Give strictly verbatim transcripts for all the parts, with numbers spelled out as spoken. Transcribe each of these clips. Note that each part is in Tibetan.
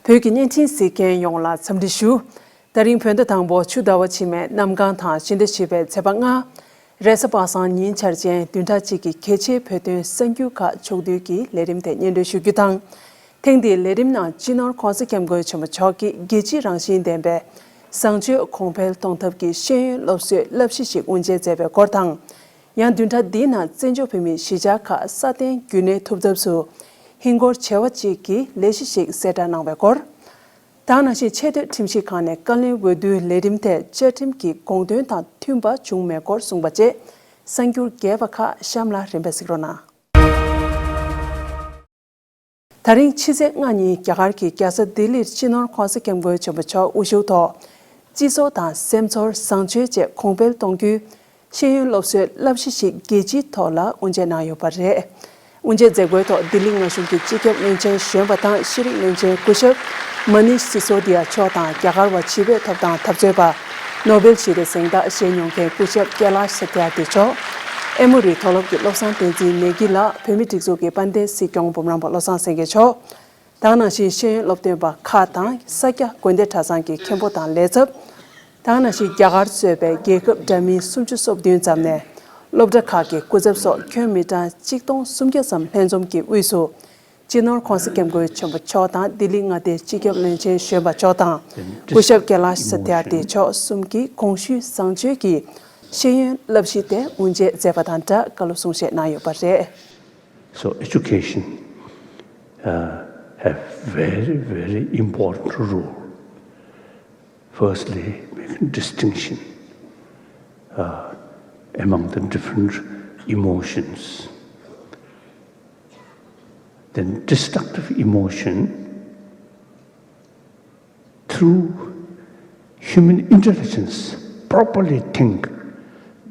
བོད་ཀྱི་བརྙན་འཕྲིན་གཟིགས་མཁན་ཡོངས་ལ་འཚམས་འདྲི་ཞུ། ད་རིང་བོད་ཟླ་དང་པོ་ཆུ་ཟླ་བ་ཕྱི་མའི་གནམ་གང་དང་ཕྱི་ཟླ་བཞི་པའི་ཚེས་པ་ལྔ། རེས་གཟའ་པ་སངས་ཉིན་འཆར་ཅན་བདུན་ཕྲག་གཅིག་གི་གལ་ཆེའི་བོད་དོན་གསར་འགྱུར་ཁག་ཕྱོགས་བསྡུས་ཀྱི་ལས་རིམ་དེ་སྙན་སྒྲོན་ཞུ་རྒྱུ་དང་། ཐེངས་འདིའི་ལས་རིམ་ནང་སྤྱི་ནོར་༸གོང་ས་༸སྐྱབས་མགོན་ཆེན་པོ་མཆོག་གིས་རྒྱལ་སྤྱིའི་རང་བཞིན་ལྡན་པའི་བཟང་སྤྱོད་གོང་འཕེལ་གཏོང་ཐབས་ཀྱི་ཤེས་ཡོན་སློབ་གསོའི་བསླབ་གཞི་ཞིག་དབུ་འབྱེད་མཛད་པའི་སྐོར་དང་། ཡང་བདུན་ཕྲག་འདིའི་ནང་བཙན་བྱོལ་བོད་མིའི་གཞིས་ཆགས་ཁག་སྲ་བརྟན་རྒྱུན་གནས་ཐུབ་ཐབས་སུ་ཧིན་སྒོར་བྱེ་བ་གཅིག་གི་ལས་གཞི་ཞིག་གསལ་བསྒྲགས་གནང་བའི་སྐོར། ད་ག་ནང་བཞིན་ཆེས་མཐོའི་ཁྲིམས་ཞིབ་ཁང་ནས་བཀའ་བློན་འོས་བསྡུའི་ལས་རིམ་ཐད་བཅའ་ཁྲིམས་ཀྱི་དགོངས་དོན་དང་མཐུན་པ་བྱུང་མེད་སྐོར་གསུངས་པ་བཅས་གསར་འགྱུར་རྒྱས་པ་ཁག་གཤམ་ལ་རིམ་པས་གཟིགས་རོགས་གནང་། ད་རིང་ཕྱི་ཚེས་ལྔ་ཉིན་རྒྱ་གར་གྱི་རྒྱལ་ས་ལྡི་ལིར་སྤྱི་ནོར་༸གོང་ས་༸སྐྱབས་མགོན་ཆེན་པོ་མཆོག་དབུ་བཞུགས་ཐོག་སྤྱི་ཚོགས་དང་སེམས་ཚོར་བཟང་སྤྱོད་བཅས་གོང་འཕེལ་གཏོང་རྒྱུའི་ཤེས་ཡོན་སློབ་གསོའི་བསླབ་གཞི་ཞིག་རྒྱལ་སྤྱིའི་ཐོག་ལ་དབུ་འབྱེད་གནང་ཡོད་པ་རེད། དབུ་འབྱེད་མཛད་སྒོའི་ཐོག་ལྡི་ལི་མངའ་གཞུང་གི་སྤྱི་ཁྱབ་བློན་ཆེན་གཞོན་པ་དང་ཤེས་རིག་བློན་ཆེན་སྐུ་ཞབས་མ་ནིཤ་སི་སོ་དི་ཡ་མཆོག་དང་རྒྱ་གར་བ་བྱིས་པའི་ཐོབ་ཐང་འཐབ་རྩོད་པ་ནོ་བེལ་ཞི་བདེའི་གཟེངས་རྟགས་བཞེས་མྱོང་མཁན་སྐུ་ཞབས་ཀེ་ལཱཤ་ས་ཏི་ཡར་ཏི་མཆོག་ཨེ་མོ་རི་མཐོ་སློབ་ཀྱི་བློ་བཟང་བསྟན་འཛིན་ནེ་གི་ལགས། བོད་མིའི་སྒྲིག་འཛུགས་ཀྱི་དཔལ་ལྡན་སྲིད་སྐྱོང་འབུམ་རམས་པ་བློ་བཟང་སེང་གེ་མཆོག་ད་ག་ནང་བཞིན་ཤེས་ཡོན་སློབ་སྟོན་པ་ཁག་དང་ས་སྐྱ་དགོན་སྡེ་གྲྭ་ཚང་གི་མཁན་པོ་དང་ལས་ཚབ། ད་ག་ནང་བཞིན་རྒྱ་གར་གཙོས་པའི་རྒྱལ་ཁབ་འདྲ་མིན་སུམ་ཅུ་སོ་བདུན་ཙམ་ནས་སློབ་གྲྭ་ཁག་གི་སྐུ་ཚབ་སོགས་ཁྱོན་མི་གྲངས་གཅིག་སྟོང་སུམ་བརྒྱ་ཙམ་ལྷན་འཛོམས་ཀྱི་དབུས་སུ། སྤྱི་ནོར་༸གོང་ས་༸སྐྱབས་མགོན་ཆེན་པོ་མཆོག་དང་ལྡི་ལི་མངའ་སྡེའི་སྤྱི་ཁྱབ་བློན་ཆེན་གཞོན་པ་མཆོག་དང་སྐུ་ཞབས་ཀེ་ལཱཤ་ས་ཏི་ཡར་ཏི་མཆོག་གསུམ་གྱིས་གོང་ཞུས་བཟང་སྤྱོད་ཀྱི་ཤེས་ཡོན་བསླབ་གཞི་དེ་དབུ་འབྱེད་མཛད་པ་དང་སྦྲགས་བཀའ་སློབ་གསུང་བཤད་གནང་ཡོད་པ་རེད། So education uh, have very, very important role. Firstly, making distinction uh, among the different emotions. Then destructive emotion through human intelligence properly think,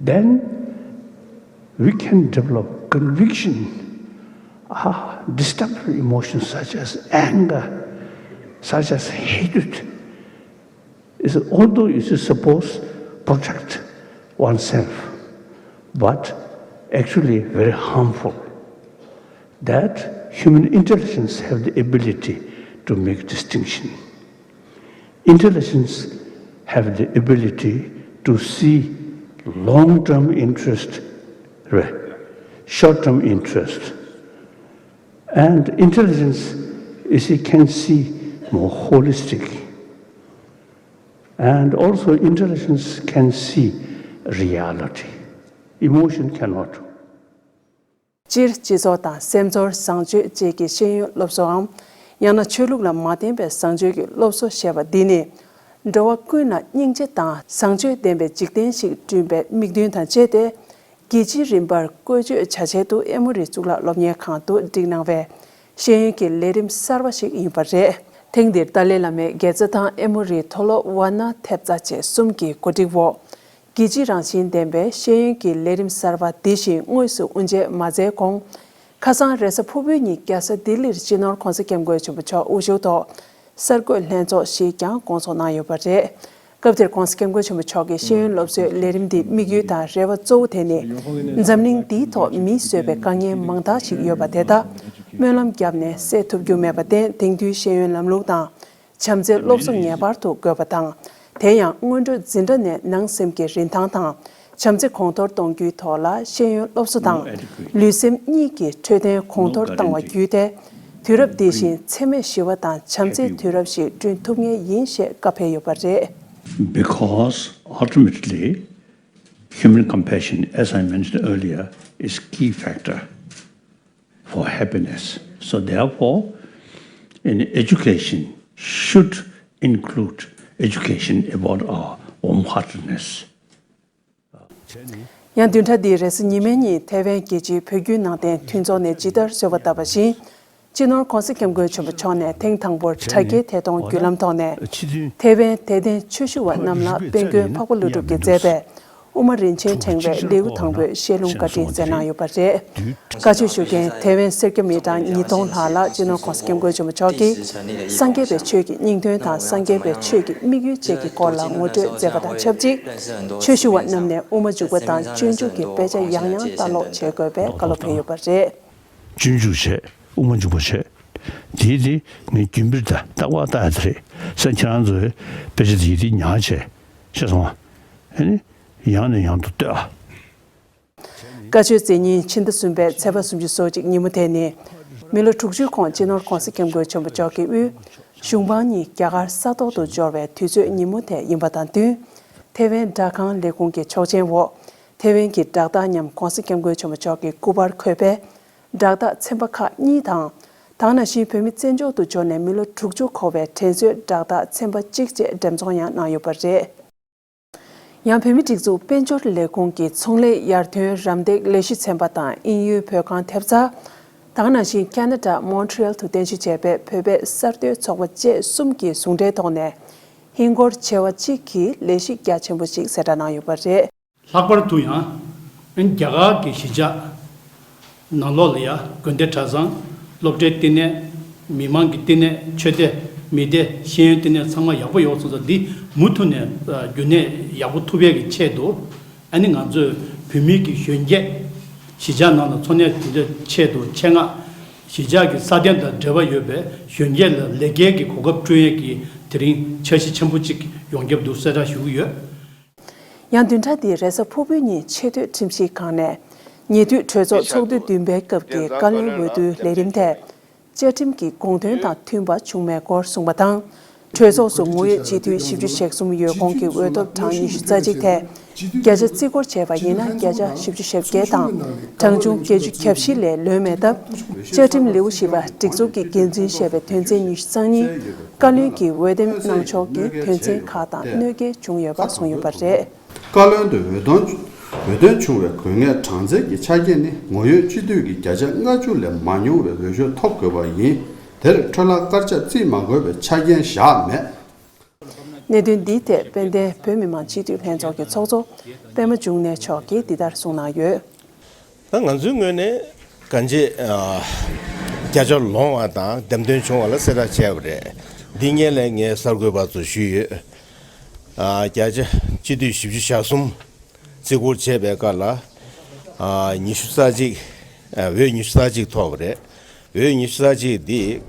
then we can develop conviction. Ah, destructive emotions such as anger, such as hatred, is although it is supposed to protect oneself, but actually very harmful. That human intelligence have the ability to make distinction. Intelligence have the ability to see long-term interest, short-term interest. And intelligence is it can see more holistic. And also intelligence can see reality. Emotion cannot. སྤྱིར་སྤྱི་ཚོགས་དང་སེམས་ཚོར་བཟང་སྤྱོད་བཅས་ཀྱི་ཤེས་ཡོན་སློབ་གསོའམ། ཡང་ན་ཆོས་ལུགས་ལ་མ་བརྟེན་པའི་བཟང་སྤྱོད་ཀྱི་སློབ་གསོ་ཞེས་པ་འདི་ནི། འགྲོ་བ་ཀུན་ལ་སྙིང་རྗེ་དང་བཟང་སྤྱོད་ལྡན་པའི་འཇིག་རྟེན་ཞིག་བསྐྲུན་པའི་དམིགས་འདུན་དང་བཅས་ཏེ། རྒྱལ་སྤྱིའི་རིམ་པར་བཀོལ་སྤྱོད་བྱ་ཆེད་དུ་ཨེ་མོ་རི་གཙུག་ལག་སློབ་གཉེར་ཁང་དུ་བསྒྲིགས་གནང་བའི་ཤེས་ཡོན་གྱི་ལས་རིམ་གསར་བ་ཞིག་ཡིན་པ་རེད། ཐེངས་འདིར་ཏཱ་ལའི་བླ་མའི་དགེ་རྩ་དང་ཨེ་མོ་རིའི་མཐོ་སློབ་ཝཱ་ན་ཐེབས་རྩ་བཅས་གསུམ་གྱི་གོ་སྒྲིག་འོག་རྒྱལ་སྤྱིའི་རང་བཞིན་ལྡན་པའི་ཤེས་ཡོན་གྱི་ལས་རིམ་གསར་བ་འདི་བཞིན་དངོས་སུ་དབུ་འབྱེད་མ་མཛད་གོང་། ཁ་སང་རེས་གཟའ་ཕུར་བུའི་ཉིན་རྒྱལ་ས་ལྡི་ལིར་སྤྱི་ནོར་༸གོང་ས་༸སྐྱབས་མགོན་ཆེན་པོ་མཆོག་དབུ་བཞུགས་ཐོག་གསར་འགོད་ལྷན་ཚོགས་ཤིག་ཀྱང་སྐོང་ཚོགས་གནང་ཡོད་པ་རེད། སྐབས་དེར་༸གོང་ས་༸སྐྱབས་མགོན་ཆེན་པོ་མཆོག་གིས་ཤེས་ཡོན་སློབ་གསོའི་ལས་རིམ་འདིའི་དམིགས་ཡུལ་དང་རེ་བ་གཙོ་བོ་དེ་ནི། འཛམ་གླིང་འདིའི་ཐོག་མིས་བཟོས་པའི་དཀའ་ངལ་མང་དག་ཞིག་ཡོད་པ་དེ་དག་སྨོན་ལམ་བརྒྱབ་ནས་སེལ་ཐུབ་རྒྱུ་མེད་པར་བརྟེན། དེང་དུས་ཤེས་ཡོན་ལམ་ལུགས་དང་། བྱམས་བརྩེའི་སློབ་གསོ་ངེས་པར་དུ་དགོས་པ་དང་། དེ་ཡང་སྔོན་འགྲོ་འཛིན་གྲྭ་ནས་ནང་སེམས་ཀྱི་རིན་ཐང་དང་། བྱམས་བརྩེ་གོང་མཐོར་གཏོང་རྒྱུའི་ཐོག་ལ་ཤེས་ཡོན་སློབ་གསོ་དང་། ལུས་སེམས་གཉིས་ཀྱི་འཕྲོད་བསྟེན་གོང་མཐོར་བཏང་བ་བརྒྱུད་དེ། དུས་རབས་འདི་བཞིན་འཚེ་མེད་ཞི་བ་དང་བྱམས་བརྩེའི་དུས་རབས་ཤིག་བསྐྲུན་ཐུབ་ངེས་ཡིན་ཞེས་བཀའ་ཕེབས་ཡོད་པ་རེད། Because ultimately, human compassion, as I mentioned earlier, is key factor for happiness. So therefore, in education should include education about our warm-heartedness. ཡང་བདུན་ཕྲག་འདིའི་རེས་གཟའ་ཉི་མའི་ཉིན་ཐའེ་ཝན་རྒྱལ་སྤྱིའི་བོད་བརྒྱུད་ནང་བསྟན་མཐུན་ཚོགས་ནས་ཇི་ལྟར་གསོལ་བ་བཏབ་པ་བཞིན། སྤྱི་ནོར་༸གོང་ས་༸སྐྱབས་མགོན་ཆེན་པོ་མཆོག་ནས་ཐེངས་དང་པོར་དྲ་རྒྱའི་ཐད་གཏོང་བརྒྱུད་ལམ་ཐོག་ནས། ཐའེ་ཝན་དད་ལྡན་ཆོས་ཞུ་བ་རྣམས་ལ་དཔལ་མགོན་འཕགས་པ་ཀླུ་སྒྲུབ་ཀྱིས་མཛད་པའི་དབུ་མ་རིན་ཆེན་ཕྲེང་བའི་ལེའུ་དང་པོའི་བཤད་ལུང་བཀའ་དྲིན་སྩལ་གནང་ཡོད་པ་རེད། བཀའ་ཆོས་ཞུ་མཁན་ཐའེ་ཝན་སེར་སྐྱ་མི་གྲངས་ཉིས་སྟོང་ལྷག་ལ་སྤྱི་ནོར་༸གོང་ས་༸སྐྱབས་མགོན་ཆེན་པོ་མཆོག་གིས་སངས་རྒྱས་པའི་ཆོས་ཀྱི་སྙིང་དོན་དང་སངས་རྒྱས་པའི་ཆོས་ཀྱི་དམིགས་ཡུལ་བཅས་ཀྱི་སྐོར་ལ་ངོ་སྤྲོད་མཛད་པ་དང་ཆབས་ཅིག་ཆོས་ཞུ་བ་རྣམས་ནས་དབུ་མ་འཇུག་པ་དང་སྤྱོད་འཇུག་གི་དཔེ་ཆ་ཡང་ཡང་ལྟ་ཀློག་བྱེད་དགོས་པའི་བཀའ་སློབ་ཕེབས་ཡོད་པ་རེད། སྤྱོད་འཇུག་བྱས། དབུ་མ་འཇུག་པ་བྱས། དེའི་དེ་ངས་རྒྱུན་སྤེལ་དང་རྟག་པར་བལྟ་ཡ་དེ་རེད་ཟེར། ཁྱེད་རང་ཚོས་དཔེ་ཆ་དེ་ཡིད་དེ་ཉར་བྱས། ཤེས་སོང་ང་། ཨ་ནི་ཡང་ནས་ཡང་དུ་ལྟོས་ཨ། བཀའ་ཆོས་མཛད་ཉིན་ཕྱི་ཟླ་གསུམ་པའི་ཚེས་པ་སུམ་ཅུ་སོ་གཅིག་ཉིན་མོ་དེ་ནི། མི་ལོ་དྲུག་ཅུའི་གོང་སྤྱི་ནོར་༧གོང་ས་༧སྐྱབས་མགོན་ཆེན་པོ་མཆོག་གི་དབུས་གཞུང་འབངས་གཉིས་རྒྱ་གར་ས་ཐོག་ཏུ་འབྱོར་བའི་དུས་ཚོད་ཉིན་མོ་དེ་ཡིན་པ་དང་བསྟུན། ཐེ་ཝན་དྲ་ཁང་ལས་ཁུངས་ཀྱི་ཆོག་མཆན་འོག་ཐེ་ཝན་གྱི་བསྒྲགས་བརྡ་མཉམ་༧གོང་ས་༧སྐྱབས་མགོན་ཆེན་པོ་མཆོག་གི་སྐུ་པར་འཁོད་པའི་བསྒྲགས་བརྡ་ཚན་པ་ཁག་གཉིས་དང་། ད་ག་ནང་བཞིན་བོད་མི་བཙན་བྱོལ་དུ་འབྱོར་ནས་མི་ལོ་དྲུག་ཅུ་འཁོར་བའི་དྲན་གསོའི་བསྒྲགས་བརྡ་ཚན་པ་གཅིག་བཅས་འགྲེམས་ཚོང་ཡང་གནང་ཡོད་པ་རེད། ཡང་བོད་མིའི་སྒྲིག་འཛུགས་དཔལ་འབྱོར་ལས་ཁུངས་ཀྱི་ཚོང་ལས་ཡར་ཐོན་རམ་འདེགས་ལས་གཞི་ཚན་པ་དང་དབྱིན་ཡུལ་བོད་ཁང་ཐེབས་རྩ། ད་ག་ནང་བཞིན་ཁ་ན་ཌ་མོན་ཊི་རི་ཡལ་དུ་རྟེན་གཞི་བྱས་པའི་བོད་པའི་གསར་གཏོད་ཚོགས་པ་བཅས་གསུམ་གྱིས་ཟུང་འབྲེལ་ཐོག་ནས་ཧིན་སྒོར་བྱེ་བ་གཅིག་གི་ལས་གཞི་རྒྱ་ཆེན་པོ་ཞིག་གསལ་བསྒྲགས་གནང་ཡོད་པ་རེད། ལྷག་པར་དུ་ཡང་རྒྱ་གར་གྱི་གཞིས་ཆགས་ནང་ལོགས་ལ་ཡང་དགོན་སྡེ་གྲྭ་ཚང་། སློབ་གྲྭའི་བསྟི་གནས། མི་མང་གི་བསྟི་གནས། ཆོས་སྡེ། མི་སྡེ། ཤེས་ཡོན་བསྟི་གནས་ཚང་མ་ཡག་པོ་ཡོད་སོང་ཙང་འདི་མུ་མཐུད་ནས་རྒྱུན་གནས་ཡག་པོ་ཐུབ་ཡས་ཀྱི་ཆེད་དུ། ཨ་ནི་ང་ཚོས་བོད་མི་གི་གཞོན་སྐྱེས་གཞིས་ཆགས་ནང་ལ་འཚོ་གནས་དེ་འདྲ་ཆེད་དུ་ཆེད་མངགས། གཞིས་ཆགས་ཀྱི་སྲ་བརྟན་དང་འབྲེལ་བ་ཡོད་པའི་གཞོན་སྐྱེས་ལ་ལས་སྐལ་གྱི་གོ་སྐབས་བསྐྲུན་ཡས་ཀྱི་དེ་རིང་འཆར་གཞི་ཆེན་པོ་གཅིག་ཡོངས་ཁྱབ་ཏུ་གསལ་བསྒྲགས་ཞུ་གི་ཡོད། ཡང་བདུན་ཕྲག་འདིའི་རེས་གཟའ་ཕུར་བུའི་ཉིན་ཆེས་མཐོའི་ཁྲིམས་ཞིབ་ཁང་ནས་ཉེ་དུས་གྲོས་ཚོགས་ཚོགས་དུས་བདུན་པའི་སྐབས་ཀྱི་བཀའ་བློན་འོས་བསྡུའི་ལས་རིམ་དེ་བཅའ་ཁྲིམས་ཀྱི་དགོངས་དོན་དང་མཐུན་པ་བྱུང་མེད་སྐོར་གསུངས་པ་དང་། གྲོས་ཚོགས་སུ་ངོ་ཡོད་སྤྱི་འཐུས་བཞི་བཅུ་ཞེ་གསུམ་ཡོད་ཁོངས་ཀྱི་འོས་ཐོབ་གྲངས་ཉི་ཤུ་རྩ་གཅིག་ཐད་བརྒྱ་ཆ་བརྩི་བཀུར་བྱས་པ་ཡིན་ན་བརྒྱ་ཆ་བཞི་བཅུ་ཞེ་བརྒྱད་དང་གྲངས་ཆུང་བརྒྱད་ཅུ་གྱ་བཞི་ལས་ལོན་མེད་སྟབས། བཅའ་ཁྲིམས་ལེའུ་བཞི་པ་སྒྲིག་འཛུགས་ཀྱི་འགན་འཛིན་ཞེས་པའི་དོན་ཚན་ཉི་ཤུ་རྩ་གཉིས། བཀའ་བློན་གྱི་འོས་འདེམས་གནང་ཕྱོགས་ཀྱི་དོན་ཚན་ཁག་དང་གནོད་སྐྱེལ་བྱུང་ཡོད་པ་གསུངས་ཡོད་པ་རེད། བཀའ་བློན་དུ་འོས་ཐོན་འོས་ཐོན་བྱུང་བའི་དགོས་ངེས་གྲངས་འཛིན་གྱི་ཆ་རྐྱེན་ནི་ངོ་ཡོད་སྤྱི་འཐུས་ཀྱི་བརྒྱ་ཆ་ལྔ་བཅུ་ལས་མ་ཉུང་བའི་འོས་ཤོག་ཐོབ་དགོས་པ་ཡིན། དེར་འཕྲོ་བརླག་སྐར་ཆ་བརྩི་མ་དགོས་པའི་ཆ་རྐྱེན་བཞག་མེད། གནད་དོན་འདིའི་ཐད་དཔལ་ལྡན་བོད་མི་མང་སྤྱི་འཐུས་ལྷན་ཚོགས་ཀྱི་ཚོགས་གཙོ་པད་མ་འབྱུང་གནས་མཆོག་གིས་འདི་ལྟར་གསུངས་གནང་ཡོད། ད་ང་ཚོའི་ངོས་ནས་གང་ཅི་ཨ་བརྒྱ་ཆ་ལོངས་པ་དང་འདེམས་ཐོན་བྱུང་བ་ལ་གསལ་བསྒྲགས་བྱས་པ་རེད། འདི་སྔོན་ལ་ངས་གསར་འགོད་པ་ཚོ་ཞུས་ཡོད། ཨ་བརྒྱ་ཆ་སྤྱི་འཐུས་བཞི་བཅུ་ཞེ་གསུམ་བརྩི་བཀུར་བྱས་པའི་སྐབས་ལ་ཨ་ཉི་ཤུ་རྩ་གཅིག་ཨ་འོས་ཉི་ཤུ་རྩ་གཅིག་ཐོབ་པ་རེད། འོས་ཉི་ཤུ་རྩ་གཅིག་འདི་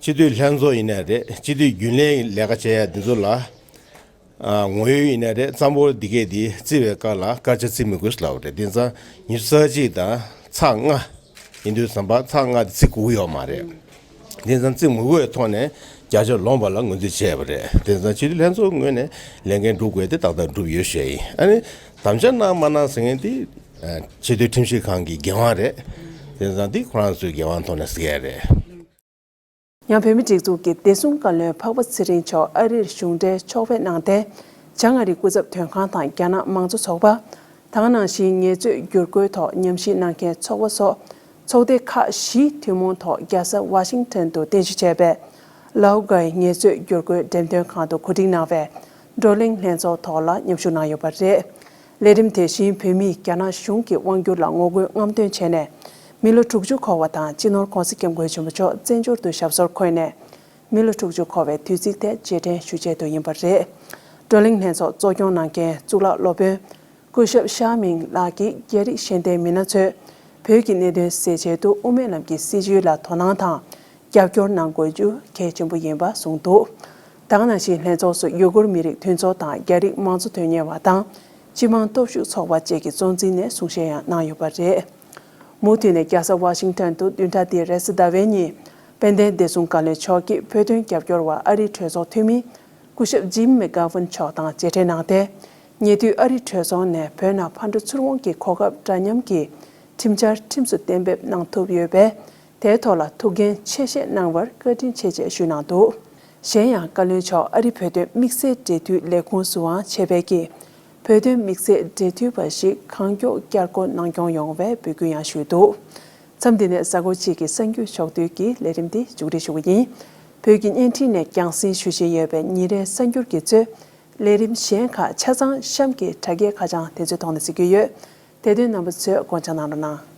སྤྱི་འཐུས་ལྷན་ཚོགས་ཡིན་ནའི་རེད། སྤྱི་འཐུས་རྒྱུན་ལས་ལས་ཀ་བྱེད་ཡ་འདི་ཚོ་ལ། ཨ་ངོ་ཡོད་ཡིན་ནའི་རེད། གཙང་པོ་འདི་གས་འདི་བརྩི་བའི་སྐབས་ལ་སྐར་ཆ་བརྩི་མི་དགོས་ལབ་པ་རེད། དེ་ཙང་ཉི་ཤུ་རྩ་གཅིག་དང་ཚེག་ལྔ་ཡིན་དུས་ཙམ་པ་ཚེག་ལྔ་དེ་བརྩི་དགོས་ཀྱི་ཡོད་མ་རེད། དེ་ཙང་བརྩི་མི་དགོས་པའི་ཐོག་ནས་བརྒྱ་ཆ་ལོངས་པ་ལ་ངོས་འཛིན་བྱས་པ་རེད། དེ་ཙང་སྤྱི་འཐུས་ལྷན་ཚོགས་ངོས་ནས་ལས་འགན་སྒྲུབ་དགོས་དེ་ཏག་ཏག་སྒྲུབ་ཡོད་ཞུ་ཡ་ཡིན། ཨ་ནི་དམ་བཅའ་གནང་མ་གནང་ཟེར་མཁན་དེ་ཨ་ཆེས་མཐོའི་ཁྲིམས་ཞིབ་ཁང་གི་འགན་དབང་རེད། དེ་ཙང་འདི་ཁོ་རང་ཚོའི་འགན་དབང་ཐོག་ནས་ཟེར་ཡ་རེད། ཡང་བོད་མིའི་སྒྲིག་འཛུགས་ཀྱི་བདེ་སྲུང་བཀའ་བློན་འཕགས་པ་ཚེ་རིང་མཆོག་ཨ་རིར་གཞུང་འབྲེལ་ཕྱོགས་ཕེབས་གནང་སྟེ། བྱང་ཨ་རིའི་སྐུ་ཚབ་དོན་ཁང་དང་རྒྱ་ནག་མང་གཙོ་ཚོགས་པ། ད་ག་ནང་བཞིན་ངལ་རྩོལ་བསྒྱུར་བཀོད་ཐོག་ཉམས་ཞིབ་གནང་མཁན་ཚོགས་པ་སོགས་ཚོགས་སྡེ་ཁག་བཞིའི་ཐུན་མོང་ཐོག་རྒྱལ་ས་ཝ་ཤིང་ཊོན་དུ་རྟེན་གཞི་བྱས་པའི་ལའོ་གྷའི་ངལ་རྩོལ་བསྒྱུར་བཀོད་འགྲེམས་སྟོན་ཁང་དུ་གོ་སྒྲིག་གནང་བའི་བགྲོ་གླེང་ལྷན་ཚོགས་ཐོག་ལ་མཉམ་ཞུགས་གནང་ཡོད་པ་རེད། ལས་རིམ་དེ་བཞིན་བོད་མིས་རྒྱ་ནག་གཞུང་གི་དབང་སྒྱུར་ལ་ངོ་རྒོལ་རྔམ་སྟོན་བྱས་ནས། མི་ལོ་དྲུག་ཅུ་འཁོར་བ་དང་སྤྱི་ནོར་༧གོང་ས་༧སྐྱབས་མགོན་ཆེན་པོ་མཆོག་བཙན་བྱོལ་དུ་ཞབས་སོར་འཁོད་ནས། མི་ལོ་དྲུག་ཅུ་འཁོར་བའི་དུས་ཚིགས་དེ་རྗེས་དྲན་ཞུ་ཆེད་དུ་ཡིན་པ་རེད། བགྲོ་གླེང་ལྷན་ཚོགས་གཙོ་སྐྱོང་གནང་མཁན་གཙུག་ལག་སློབ་དཔོན་སྐུ་ཞབས་ཤཱ་མིང་ལགས་ཀྱིས་རྒྱ་རིགས་ཤེས་ལྡན་མི་སྣ་ཚོས་བོད་ཀྱི་གནད་དོན་སེལ་ཆེད་དུ་དབུ་མའི་ལམ་གྱི་སྲིད་བྱུས་ལ་དོ་སྣང་དང་། རྒྱབ་སྐྱོར་གནང་དགོས་རྒྱུ་གལ་ཆེན་པོ་ཡིན་པ་གསུངས་འདུག། ད་ག་ནང་བཞིན་ལྷན་ཚོགས་སུ་ཡུ་གུར་མི་རིགས་མཐུན་ཚོགས་དང་རྒྱ་རིགས་མང་གཙོ་དོན་གཉེར་བ་དང་། སྤྱི་དམངས་སྟོབས་ཤུགས་ཚོགས་པ་བཅས་ཀྱི་གཙོ་འཛིན་ནས་གསུང་བཤད་ཡང་གནང་ཡོད་པ་རེད། མུ་མཐུད་ནས་རྒྱལ་ས་ཝ་ཤིང་ཊོན་དུ་བདུན་ཕྲག་འདིའི་རེས་གཟའ་ཟླ་བའི་ཉིན་དཔལ་ལྡན་བདེ་སྲུང་བཀའ་བློན་མཆོག་གིས་བོད་དོན་རྒྱབ་སྐྱོར་བ་ཨ་རིའི་གྲོས་ཚོགས་འཐུས་མི་སྐུ་ཞབས་ཇིམ་མེག་གྷ་ཝན་མཆོག་དང་མཇལ་འཕྲད་གནང་སྟེ། ཉེ་དུས་ཨ་རིའི་གྲོས་ཚོགས་ནས་བོད་ནང་ཕར་འགྲོ་ཚུར་འོང་གི་གོ་སྐབས་འདྲ་མཉམ་གྱི་ཁྲིམས་འཆར་ཁྲིམས་སུ་གཏན་འབེབས་གནང་ཐུབ་ཡོད་པས། དེའི་ཐོག་ལ་ཐུགས་འགན་ཆེ་བཞེས་གནང་བར་བཀའ་དྲིན་ཆེ་ཞེས་ཞུས་གནང་འདུག། གཞན་ཡང་བཀའ་བློན་མཆོག་ཨ་རི་བོད་དོན་དམིགས་བསལ་འབྲེལ་མཐུད་ལས་ཁུངས་སུའང་ཆེད་ཕེབས་ཀྱིས། བོད་དོན་དམིགས་བསལ་འབྲེལ་མཐུད་པ་ཞིག་གང་མགྱོགས་བསྐྱར་བསྐོ་གནང་སྐྱོང་ཡོང་བའི་འབོད་སྐུལ་ཡང་ཞུས་འདུག། མཚམས་འདི་ནས་གཟའ་འཁོར་གཅིག་གི་གསར་འགྱུར་ཕྱོགས་བསྡུས་ཀྱི་ལས་རིམ་འདི་མཇུག་སྒྲིལ་ཞུ་གི་ཡིན། བོད་ཀྱི་བརྙན་འཕྲིན་ནས་རྒྱང་སྲིང་ཞུ་བཞིན་ཡོད་པའི་ཉིན་རེའི་གསར་འགྱུར་གྱི་ཚོས། ལས་རིམ་གཞན་ཁག་ཆ་ཚང་གཤམ་གྱི་དྲ་རྒྱའི་ཁ་བྱང་དེ་ཚོའི་ཐོག་ནས་གཟིགས་རྒྱུ་ཡོད། དེ་དོན་རྣམ་པ་ཚོས་དགོངས་འཇགས་གནང་རོགས་གནང་།